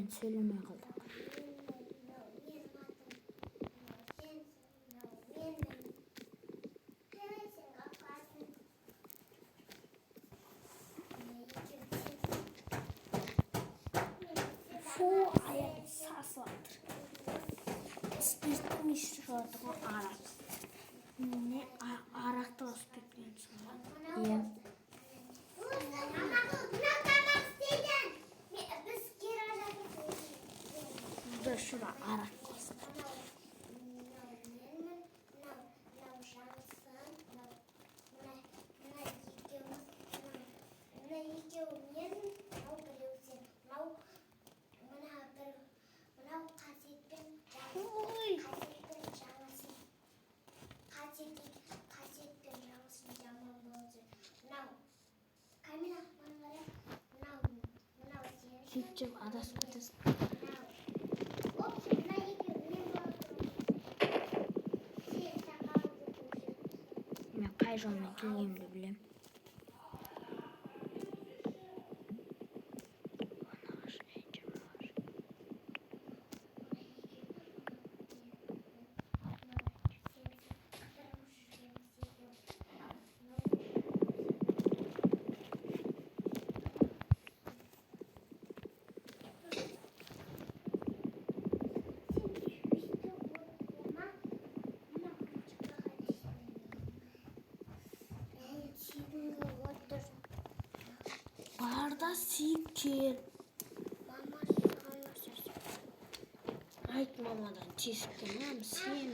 Сен сөйлемей қалдың. Мынау менің атым. Мынау сенсің, мынау менің. Сен қақасың. Мына екеуі сенсің. Фу, аяғым сасып жатыр. Спирттің иісі шығып жатыр ғой, арақ. Не, арақты спиртпен ғой. Иә. Мама, мынау тамақ істейді. Біз келе жатырмыз. Бұда шыра арақ қосты. Мынау менмін, мынау Жаңсын, мынау мына екеуміз, мына екеуі мен, мынау біреу сен, мынау мына бір, мынау Қасиет пен Ой. Қасиет пен Жаңылсын. Қасиет пен Жаңылсын жаман болып жүр. Мынау Камила, маған қара. Мынау сен. Сөйтіп жүріп адасып кетесің. Мынау. Оп, мына екеуі мен болып тұрмын. Сен сақалыңды көшір. Мен қай жолмен келгенімді білемін. Ағаш, ренжіме ағаш. Мына екеуі мынау сенсің. Қыдырып жүргенбіз екеуміз. Мынау сен өйстіп отырма. Мына ключикке қарайсың. Әй, сүйгінге отыр. Бар да сүйіп кел. Мама саған нәрсе. Айт, мамадан тиісіп кел, мам, сен.